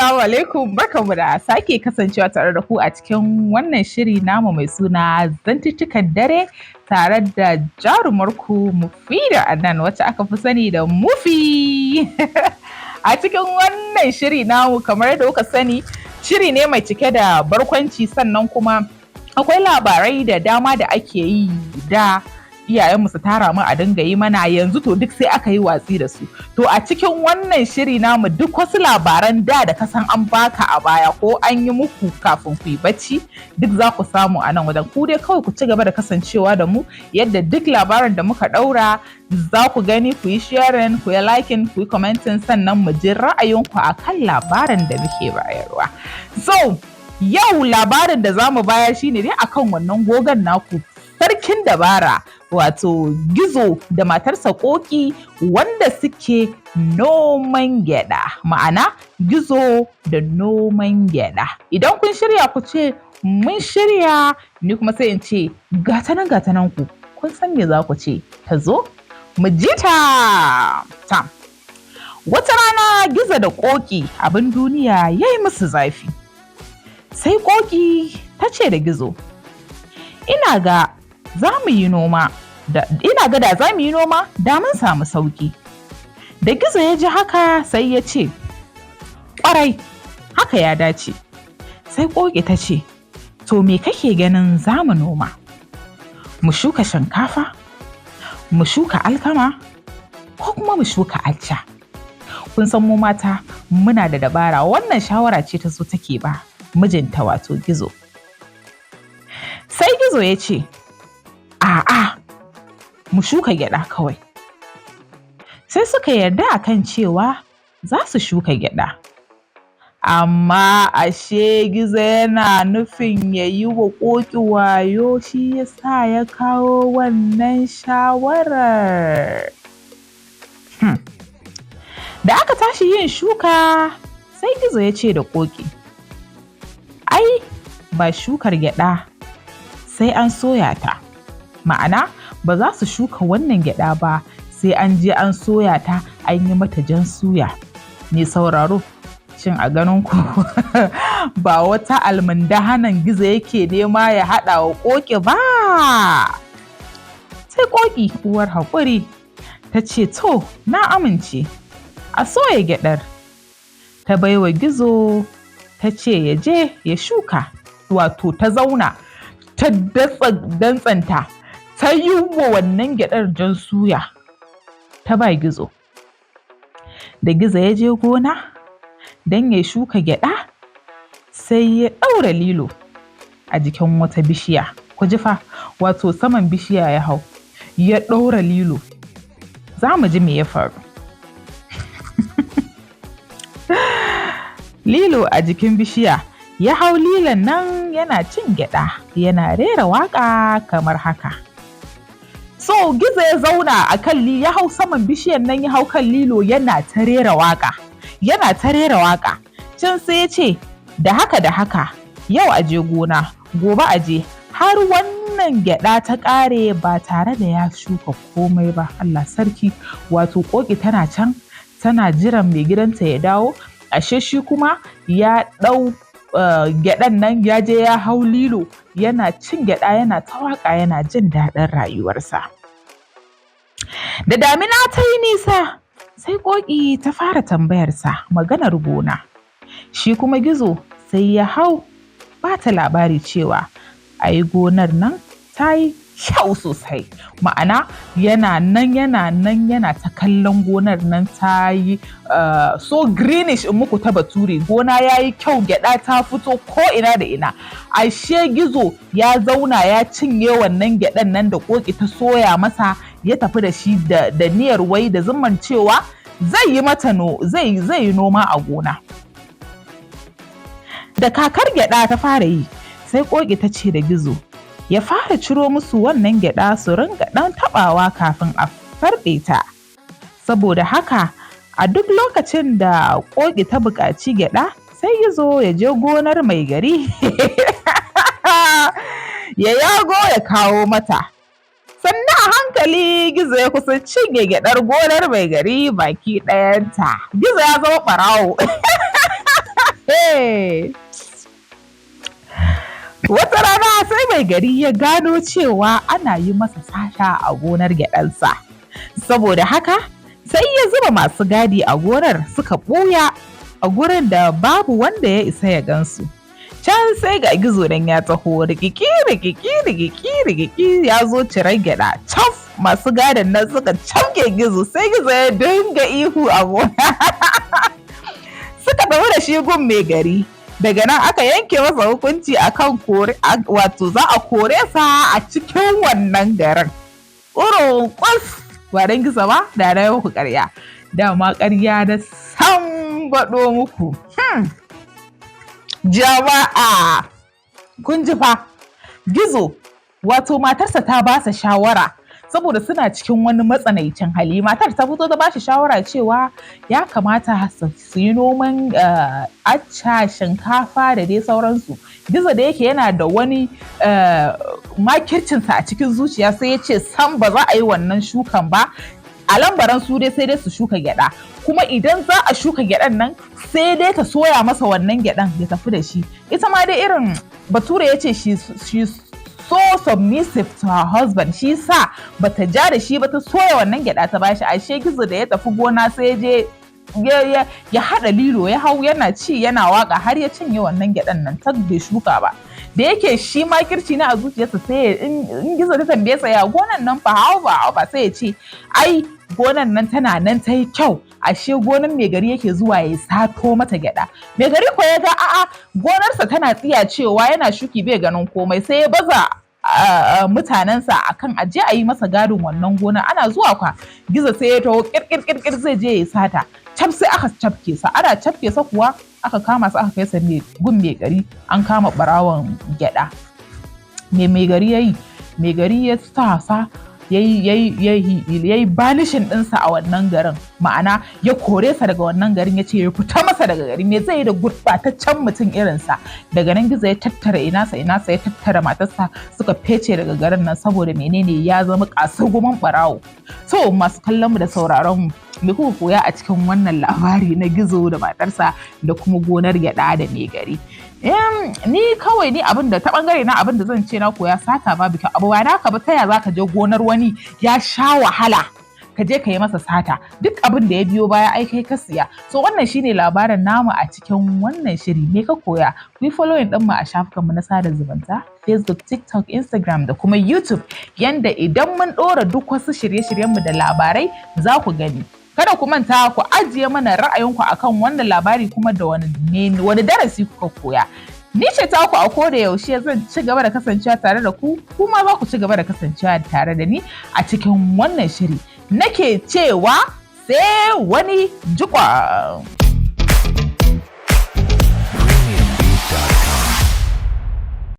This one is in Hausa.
Assalamu alaikum, barkanmu da sake kasancewa tare da ku a cikin wannan shiri namu mai suna Zantuttukan Dare, tare da jarumarku Mufida Adnan, wacce aka fi sani da Mufi. A cikin wannan shiri namu, kamar yadda kuka sani, shiri ne mai cike da barkwanci, sannan kuma akwai labarai da dama da ake yi da iyayenmu su tara mu a dinga yi mana. Yanzu to duk sai aka yi watsi da su. To, a cikin wannan shiri namu, duk wasu labaran da da ka san an baka a baya ko an yi muku kafin ku yi bacci, duk za ku samu a nan wajen. Ku dai kawai ku ci gaba da kasancewa da mu, yadda duk labarin da muka daura za ku gani, ku yi sharing, ku yi liking, ku yi commenting, sannan mu ji ra'ayinku akan labarin da muke bayarwa. So yau labarin da za mu bayar shine dai akan wannan gogon naku, sarkin dabara, wato Gizo da matarsa Koki, wanda suke noman gyada, ma'ana Gizo da noman gyada. Idan kun shirya, ku ce mun shirya, ni kuma sai in ce gata nan, gata nan. Ku kun san me za ku ce, ta zo mu ji ta ta. Wata rana Gizo da Koki abin duniya ya yi musu zafi. Sai Koki ta ce da Gizo, ina ga za mu yi noma da ina ga da za mu yi noma da mun samu sauki. Da Gizo ya ji haka, sai ya ce, "Kwarai, haka ya dace." Sai Koki ta ce, "To, me kake ganin za mu noma? Mu shuka shinkafa, mu shuka alkama, ko kuma mu shuka acca?" Kun san mu mata muna da dabara. Wannan shawara ce ta zo take ba mijinta, wato Gizo. Sai Gizo ya ce, "A'a, mu shuka gyada kawai." Sai suka yarda akan cewa za su shuka gyada. Amma ashe Gizo yana nufin ya yi wa Ƙoƙi wayo, shi ya sa ya kawo wannan shawarar. Da aka tashi yin shuka, sai Gizo ya ce da Ƙoƙi, "Ai ba shukar gyaɗa sai an soya ta." Ma'ana, ba za su shuka wannan gyaɗa ba sai an je an soya ta, an yi mata jan suya. Mai sauraro, shin a ganin ku ba wata almundahanan Gizo yake nema ya haɗa wa Ƙoƙi ba? Sai Ƙoƙi uwar haƙuri ta ce, "To, na amince a soya gyaɗar." Ta baiwa Gizo, ta ce ya je ya shuka, wato ta zauna ta datsa dantsanta, ta yi wa wannan gyaɗar jan suya, ta ba Gizo. Da Gizo ya je gona don ya shuka gyaɗa, sai ya ɗaura lilo a jikin wata bishiya. Ku ji fa, wato saman bishiya ya hau, ya ɗaura lilo. Za mu ji me ya faru. Lilo a jikin bishiya, ya hau lilon nan yana cin gyaɗa, yana rera waƙa kamar haka. So Gizo ya zauna a kan ya hau saman bishiyan nan, ya hau kan lilo, yana ta rera waƙa. Yana ta rera waƙa. Can sai ya ce, da haka da haka, yau a je gona, gobe a je, har wannan gyaɗa ta ƙare ba tare da ya shuka komai ba. Allah sarki, wato Ƙoƙi tana can tana jiran mai gidanta ya dawo, ashe shi kuma ya ɗau gyaɗan nan, ya je ya hau lilo, yana cin gyaɗa, yana ta waƙa, yana jin daɗin rayuwarsa. Da damina ta yi nisa, sai Ƙoƙi ta fara tambayarsa maganar gona. Shi kuma Gizo sai ya hau ba ta labari cewa ai gonar nan ta yi kyau sosai. Ma'ana, yana nan, yana nan, yana ta kallon gonar nan ta yi so greenish, in muku ta bature, gona ya yi kyau, gyaɗa ta fito ko ina da ina. Ashe Gizo ya zauna ya cinye wannan gyaɗan nan da Ƙoƙi ta soya masa, ya tafi da shi da niyyar wai da zumman cewa zai yi mata no zai zai yi noma a gona. Da kakar gyaɗa ta fara yi, sai Ƙoƙi ta ce da Gizo ya fara ciro musu wannan gyaɗa su ringa ɗan taɓawa kafin a farɗe ta. Saboda haka a duk lokacin da Ƙoƙi ta buƙaci gyaɗa, sai Gizo ya je gonar mai gari ya yago ya kawo mata. Sannu a hankali Gizo ya kusa cinye gyaɗar gonar mai gari baki ɗayanta. Gizo ya zama ɓarawo. Wata rana sai mai gari ya gano cewa ana yi masa sata a gonar gyaɗansa. Saboda haka sai ya zuba masu gadi a gonar, suka ɓuya a gurin da babu wanda ya isa ya gansu. Can sai ga Gizo nan ya taho rikiki rikiki rikiki rikiki, ya zo ciran gyaɗa. Caf, masu gadin nan suka cafke Gizo, sai Gizo ya dinga ihu a gona. Suka tafi da shi gun mai gari. Daga nan aka yanke masa hukunci akan kore, wato za a kore sa a cikin wannan garin. Ƙurun ƙus, ba don Gizo ba da na muku ƙarya. Dama ƙarya da san baɗo muku. Jama'a, kun ji fa, Gizo, wato matarsa ta ba sa shawara saboda suna cikin wani matsanancin hali. Matar ta fito ta ba shi shawara cewa ya kamata su yi noman acca, shinkafa da dai sauransu. Gizo da yake yana da wani makircinsa a cikin zuciya, sai ya ce sam, ba za a yi wannan shukan ba. A lambaran su dai sai dai su shuka gyada, kuma idan za a shuka gyadan nan, sai dai ta soya masa wannan gyadan ya tafi da shi. Ita ma dai irin Bature ya ce she so submissive to her husband, shi sa bata ja da shi ba, ta soya wannan gyada ta bashi. Ashe Gizo da ya tafi gona, sai ya je ya haɗa lilo, ya hau yana ci yana waka har ya cinye wannan gyaɗan nan, tak bai shuka ba. Da yake shi makirci na a zuciyarsa, sai in Gizo ta tambaye sa, ya gonan nan fa, hau ba ba, sai ya ce ai gonan nan tana nan ta yi kyau. Ashe gonan mai gari yake zuwa ya sato mata gyada. Mai gari ko ya ga a'a, gonarsa tana tsiya cewa yana shuki bai ganin komai, sai ya baza mutanensa akan aje a yi masa gadin wannan gona. Ana zuwa kwa, Gizo sai ya taho kirkir kirkir zai je ya sata. Cap, sai aka cafke sa. Ana cafke sa kuwa, aka kama sa, aka kai sa gun mai gari. An kama barawon gyada. Me mai gari yayi? Mai gari ya sa sa yayi banishing ɗinsa a wannan garin, ma'ana ya kore sa daga wannan garin, ya ce ya fita masa daga gari, me zai yi da gurɓataccen mutum irinsa? Daga nan Gizo ya tattara inasa inasa, ya tattara matarsa, suka fece daga garin nan. Saboda menene? Ya zama kasurguman ɓarawo. To, masu kallon mu da sauraron mu, me kuka koya a cikin wannan labari na Gizo da matarsa da kuma gonar gyaɗa da mai gari? Ni kawai ni abin da ta bangare na, abin da zan ce na koya, sata babu kyau. Abu ba naka ba, taya zaka je gonar wani ya sha wahala ka je ka yi masa sata? Duk abin da ya biyo baya, ai kai ka siya. So wannan shine labarin namu a cikin wannan shiri. Me ka koya? Ku yi following din mu a shafukanmu na sada zumunta, Facebook, TikTok, Instagram da kuma YouTube, yanda idan mun ɗora duk wasu shirye-shiryenmu da labarai za ku gani. Kada ku manta ku ajiye mana ra'ayinku akan wannan labari, kuma da wani darasi kuka koya. Ni ce taku a koda yaushe, zan ci gaba da kasancewa tare da ku, kuma za ku ci gaba da kasancewa tare da ni a cikin wannan shiri. Nake cewa sai wani jikon.